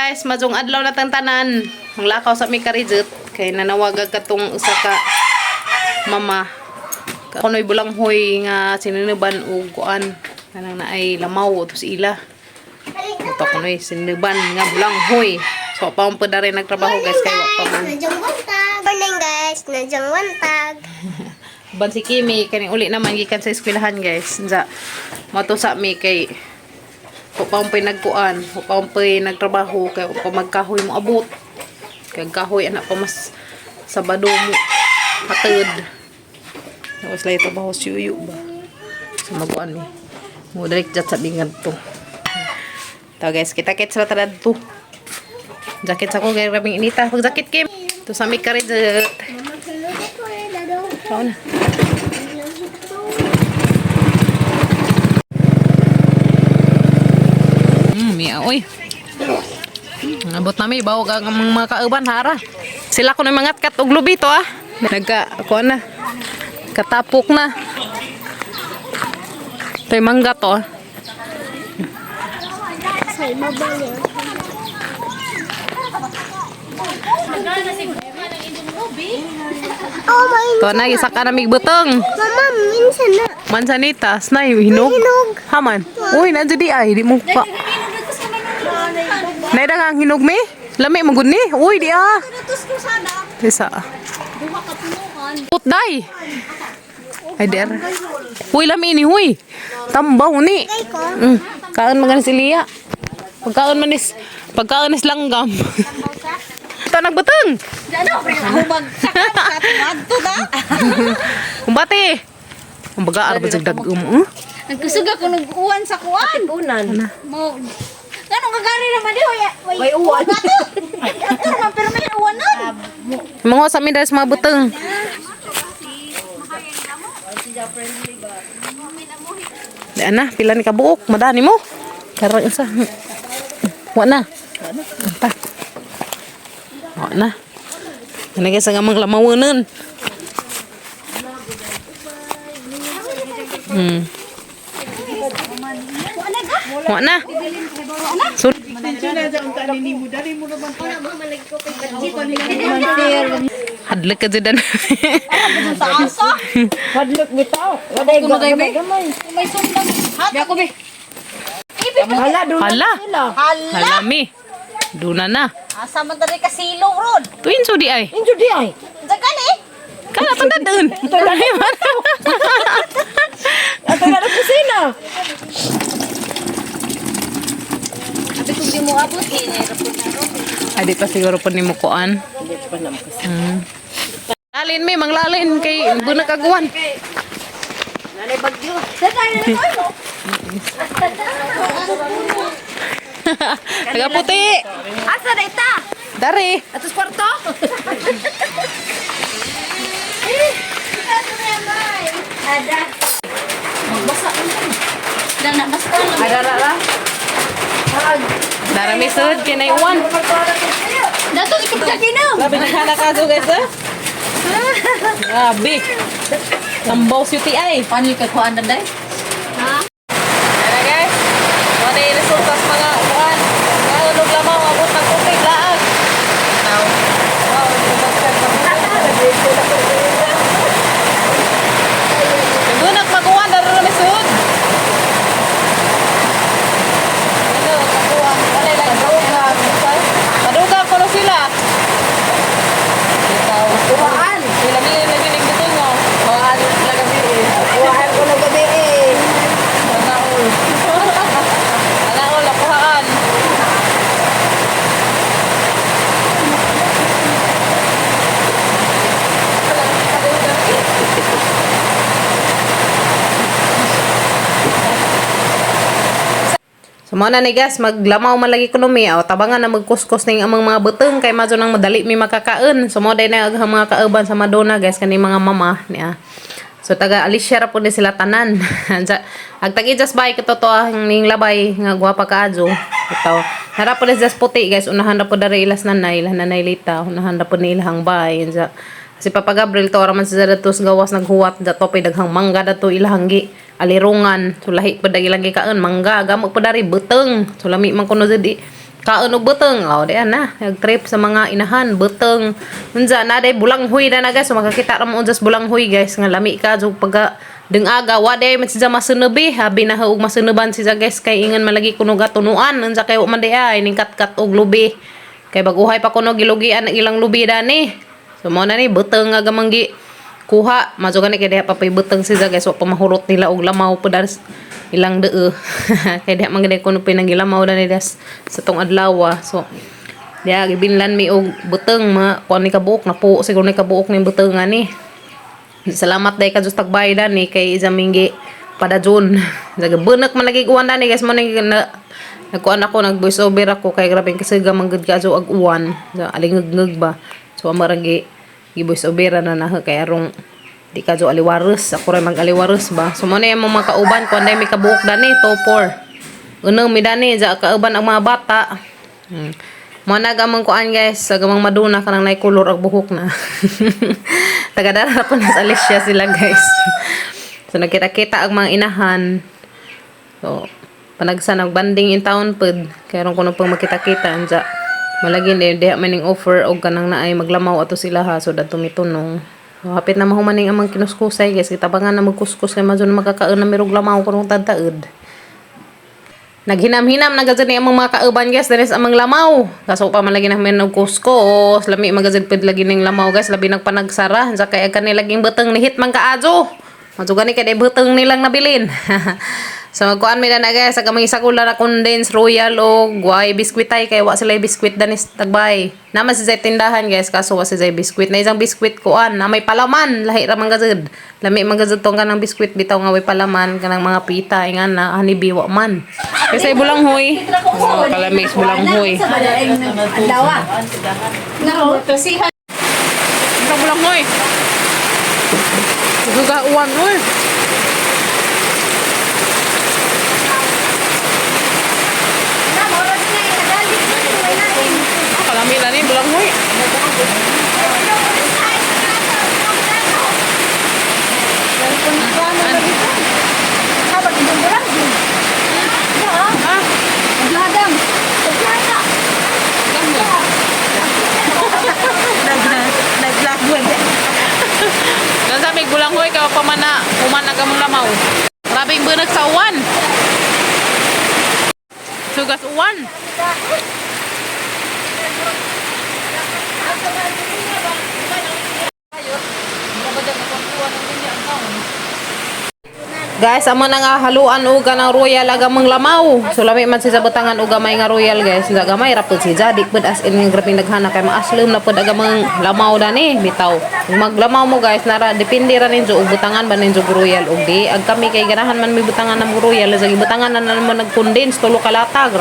Guys, majong adlaw na tang tanan. Ang lakaw sa mi karijut kay nanawag katong usa ka mama. Kunoy bulanghoy nga sinunuban og kuan kanang naay lamaw to sa ila. Ito kunoy sinunuban nga bulanghoy. So pa pa rin nagtrabaho, guys, kay wa pa man. Nadyang wantag. Morning, guys, nadyang wantag. Ban si Kimi kani uli naman gikan sa eskwelahan, guys. Unsa matusa mi kay wa pa man nagkuan, wa pa man nagtrabaho kay wa pa magkahoy mo abot. Kay ang kahoy anak pa mas Sabado mo hatod. Tapos lang trabaho si Uyo ba. So maguan mi. Mo direct jat sa bingan to. To guys, kita kits ra ta to. Jacket sa ko kay grabing inita. Pag jacket Kim. To sa mi karit. Mama, sunod ko eh, dado. Sao na. Miya, oy. Abot na mi, bawag ang mga kauban, hara. Sila ko na mga kat og lubi to, ah. Nagka, kuha na. Katapok na. To'y mangga to, ah. Sa ibaba niya. Oh my, To na, isa ka na migbutong. Mama, minsan na. Mansanitas na, hinog. Hinog. Haman. Uy, nandiyan di ay, di mo pa. Naida nga ang hinog mi? Lami mo gud ni. Uy, di ah. Isa. Putday. Ay, der. Uy, lami ni, huy. Tambaw ni. Kay ko. Kaon man si Lia. Pagkaon man is, pagkaon is langgam. Ito nagbutong. Kumbate. Kumbaga, arba sa dag-um. Nagkusog ako nag-uwan sa kuan. Unan. Mo Ngano nga gari naman di hoy. May uwan. Ato man pero may uwanan. Mga sa amin dahil sa mga butong. Daan na, pila ni kabuok. Madani mo. Karang isa. Wa na. Pa. Wa na. Ano sa nga mga lamawanan. Wa na. So, hadlok ka dyan. Taasa. Hadlok bitaw. Waday Kuno gamay day, be. gamay. May sundang. Hat ako be. Hala doon. Hala. Sila. Hala. Halami. Duna na. Asa man dali ka silong ron. Tuwin so di ay. Injo di ay. Jagan eh. Kala tanda doon. Ato na kusina. Abi kung di mo abot eh na Ay, di pa siguro po ni mukuan. Hindi pa na kasi. Lalin mi, manglalin kay bunag aguan. Nanay bagyo. Sa tayo na ko. Taga puti. Asa na ita? Dari. Atos kwarto? Ada. Magbasa ko. Dana basta lang. Adara ra. Dara mi sud kay nay uwan. Dato ikot ka. Grabe na kana ka guys ah. Grabe. Tambaw si UTI. Paano yung kakuhaan na day? Ayan guys. Wala yung resulta sa mga uwan. Nga ulog lamang abot ng tubig laag. Now. Wow, Nagunag maguwan, daro na may sud. Ano, maguwan. Wala lang madugang. Madugang ko sila. Ikaw. Uwaan. Sila niya naginig dito mo. Uwaan sila gabi eh. Uwaan ko na gabi eh. Manaol. Manaol, akuhaan. So mo na ni guys, maglamaw man lagi kuno mi, aw tabangan na magkuskus ning amang mga buteng kay mazo nang madali mi makakaon. So mo day na ang mga kauban sa Madonna, guys, kani mga mama niya. So taga Alicia ra po ni sila tanan. Ag tag ijas bay kato to ang ning labay nga gwapa kaadyo. Ito. Nara po ni jas puti, guys, unahan ra po diri ilas nanay, ilah nanay Lita, unahan ra po ni ilahang bay. Unsa si Papa Gabriel to ra man sa dato sa gawas naghuwat dato pay daghang mangga dato ilahang gi alirungan. So lahi pa dag ilang gikaon mangga, gamot pa dari buteng. So lami man kuno jud. Kaon og buteng. Oh, di na. Nag-trip sa mga inahan, buteng. Unsa na day bulanghoy na na guys. So makakita ra mo unsa sa bulanghoy guys nga lami ka so pagka dengaga wa day man siya masunubi. Habi na og masunuban siya guys kay ingan malagi kuno gatunuan unsa kay wa man di ay ning katkat og lubi. Kay baguhay pa kuno gilugian ang ilang lubi dani. So mao na ni buteng nga gamanggi kuha maso gani kay diha pa pay buteng siya guys, wa pa mahurot nila og lamaw pa das ilang dee kay diha man gani kuno pinangilamaw dani das sa tong adlaw. So diha gibinlan mi og buteng ma kuan ni kabuok na po siguro ni kabuok ni buteng ani. Salamat day ka Diyos tagbay dani kay isa minggi padajon. Nagabunak man lagi uwan dani guys, mo na nagkuan ako, nag voice over ako kay grabe kasi gamanggod ka ag uwan. So, alingugngug ba. So amaragi gi voice over na na kay arong di ka jo aliwares, ako ra mag aliwares ba. So mo na yung mga kauban kuan day mi kabuok dani to 4. Unang mi dani ja kauban ang mga bata. Mo na gamang kuan guys, sa gamang maduna kanang nay kolor ang buhok na. Tagadara pa na sa Alicia sila guys. So nagkita-kita ang mga inahan. So panagsa nagbanding in town pud kay ron kuno pang makita-kita anja. Malagi ni diha man ning offer og kanang naay maglamaw ato sila ha, so dadto mitunong. So, hapit na mahuman ning amang kinuskusay guys, kitabangan na magkuskus kay madyo na makakaon na mirog lamaw kunong tadtaod. Naghinam-hinam na gazud ni among mga kauban guys diri sa amang lamaw. Kaso pa man lagi namin og kuskus, lami magazud pud lagi ning lamaw guys, labi nagpanagsara sa kay kani laging buteng ni hit man kaajo. Madyo gani kay buteng nilang nabilin. So magkuan mi na na guys, ag amang isakula na condense royal og way biskwitay kay wa sila biskwit danis tagbay. Naman si Zay tindahan guys, kaso wa si Zay biskwit. Na isang biskwit kuan na may palaman, lahi ra man gazud. Lami man gazud tong kanang biskwit bitaw nga way palaman kanang mga pita ingan na honeybee wa man. Kasi bulanghoy. Oh, kalamis bulanghoy. Adlaw. Ngaro, tasihan. Isang bulanghoy. Suga uwan oy. Na mora na kadali way lain. Kalami na ni bulanghoy. Habang idong burang. Ah, Nagladang. Naglada. Naglagon. Dan sabi bulanghoy ka pa man na human na kamong lamaw. Grabe yung bunag sa uwan. Sugas uwan. Guys, amo na nga haluan og ng royal aga mang lamaw. So lami man siya sa butangan og gamay nga royal guys. Sa gamay ra pud siya di pud as in nga grabing daghana kay maaslom na pud aga mang lamaw dani bitaw. Kung maglamaw mo guys, nara depende ra ninyo og butangan ba ninyo og royal og di. Ag kami kay ganahan man may butangan ng royal sa gibutangan na naman nag-condense tulo ka latag.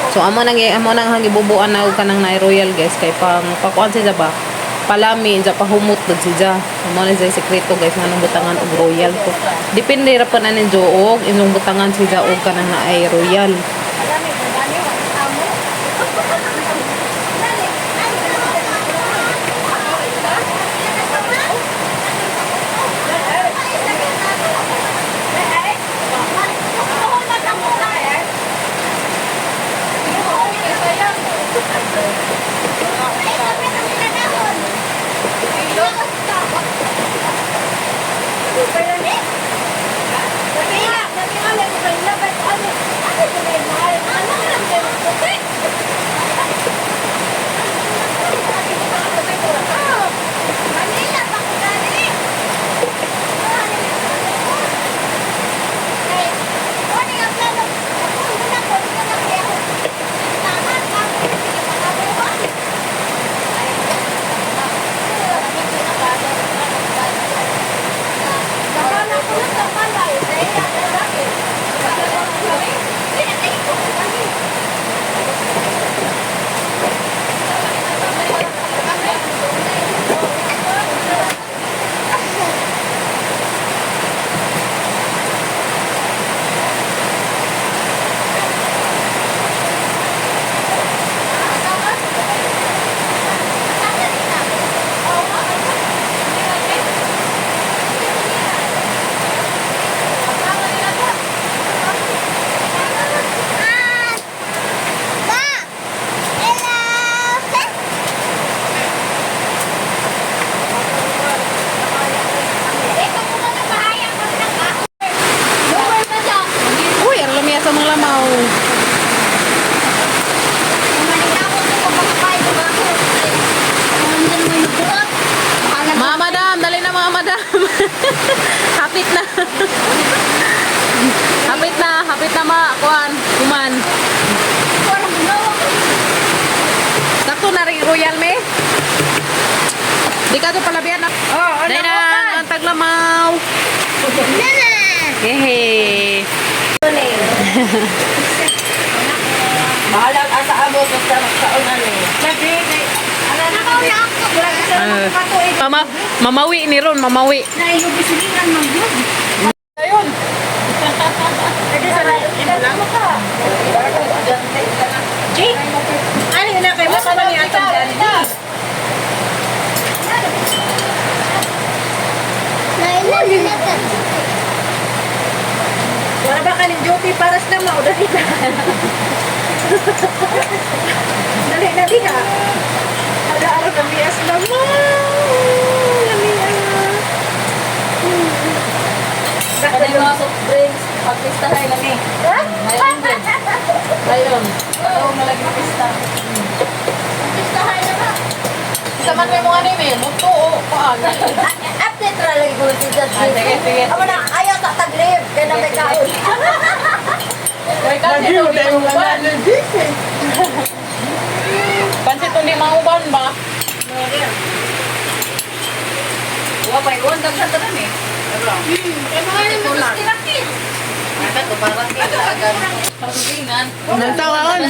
So amo nang gibubuan na og kanang na royal guys kay pang pakuan siya ba palami ja pahumot gud siya. Amo na siya sekreto guys nganong butangan og royal ko. Depende ra pa na ninyo og inyong butangan siya og kanang naay royal. Di ka to palabian na. Oh, ano Dahil na ang taglamaw. Hehe. Bahala ka sa amo basta magsaon ani. Lagi kay ana na Ah, mama, mamawi ni Ron, mamawi. Ani na kay mo pa ni atong Jollibee. Wala ba kaning duty para sa mao dali na. Dali na diha. Ala araw kami as lamaw. Lami Kanay mga soft drinks, pagpista hay lami. Ngayon din. Ngayon. Oo, malagi pista. Isa man may mga name eh. Luto o paan. Update ra lagi ko si Judge. Ah, sige, sige. Amo na ayaw ta taglib kay na may kaon. May kasi ito di mauban. Pansit hindi mauban ba? Wa pa iwan daghan tanan eh. Nagtawaon.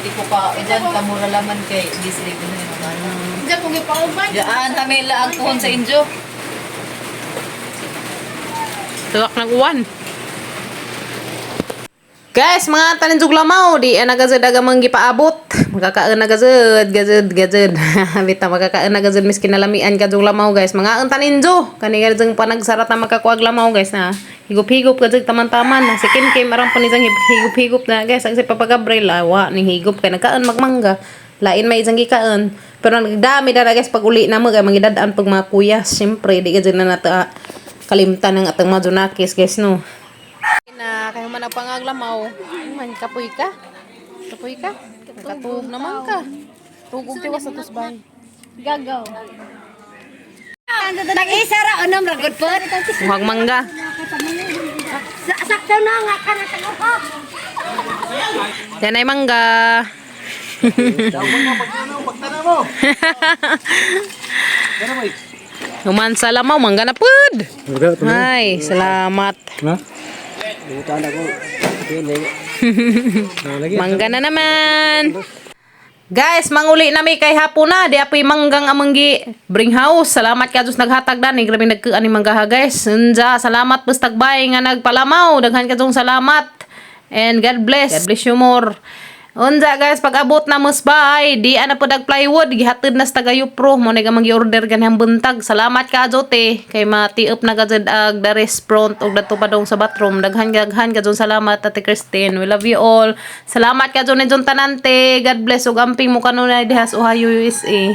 Di ko pa, idan kamura laman kay Disney ko na yung ano. Diyan kung ipauban. Diyan, kami laag puhon sa inyo. Tuwak ng uwan. Guys, mga tanin jug lamaw, di na gazed aga mang gipaabot. Magkakaon na gazed, gazed, gazed. Bita magkakaon na gazed miskin nalamian ka jug lamaw, guys. Mga ang tanin jo. Kani gazed panagsarat na makakuag lamaw, guys, na. Higup-higup gazed taman-taman. Si Kim Kim aram po ni isang higup-higup na, guys. Ang si Papa Gabriel, awa ning higup kay nagkaon magmangga. Lain may isang gikaon. Pero nagdami na guys pag uli na mo kay mangidadaan pag mga kuya. Siyempre, di gazed na nato kalimtan ng atong mga junakis, guys, no. Na kayo man ang pangaglamaw. Man kapoy ka. Kapoy ka. Nakatug naman ka. Tugog tiwas sa tusbay. Gagaw. Nag-isa ra unom ra gud pod. Muhag mangga. Sakto na nga kana sa Yan ay mangga. Human sa lamaw, mangga na pud. Ay, salamat. Mangga na naman. Guys, manguli na mi kay hapon na. Di apoy manggang amanggi bring house. Salamat ka Diyos naghatag dani. Grabe nagkuan ni mangga ha, guys. Unja, salamat bustagbay nga nagpalamaw. Daghan ka Diyong salamat. And God bless. God bless you more. Unja guys, pag abot na musbay, di ana po dag plywood, gihatid na sa Tagayo Pro mo na gamang order ganihang buntag. Salamat ka Jote kay matiop na gazed ag dares front og dato pa dong sa bathroom. Daghan daghan ka Jon, salamat Ate Christine. We love you all. Salamat ka Jon Jon Tanante. God bless ug amping mo kanunay diha sa Ohio, USA.